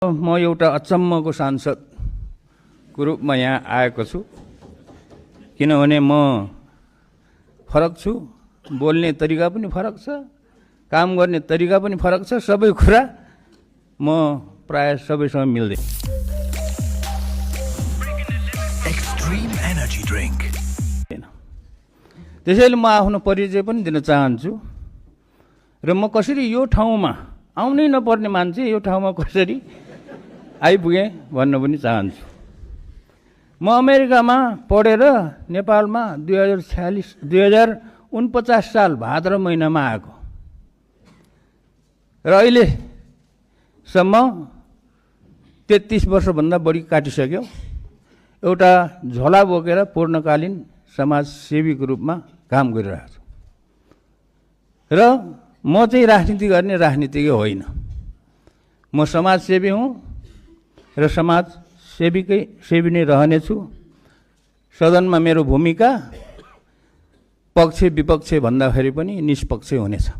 म एउटा अचम्मको सांसदको रूपमा यहाँ आएको छु, किनभने म फरक छु, बोल्ने तरिका पनि फरक छ, काम गर्ने तरिका पनि फरक छ, सबै कुरा म प्राय सबैसँग मिल्दै। Extreme energy drink. त्यसैले म आफ्नो परिचय पनि दिन चाहन्छु र म कसरी यो ठाउँमा आउनै नपर्ने मान्छे यो ठाउँमा कसरी आइपुगेँ भन्न पनि चाहन्छु। म अमेरिकामा पढेर नेपालमा 2049 साल भाद्र महिनामा आएको र अहिलेसम्म 33 वर्षभन्दा बढी काटिसक्यो। एउटा झोला बोकेर पूर्णकालीन समाजसेवीको रूपमा काम गरिरहेको छु र म चाहिँ राजनीति गर्ने राजनीतिज्ञ होइन, म समाजसेवी हुँ र सेवी नै रहनेछु। सदनमा मेरो भूमिका पक्ष विपक्ष भन्दाखेरि पनि निष्पक्ष हुनेछ।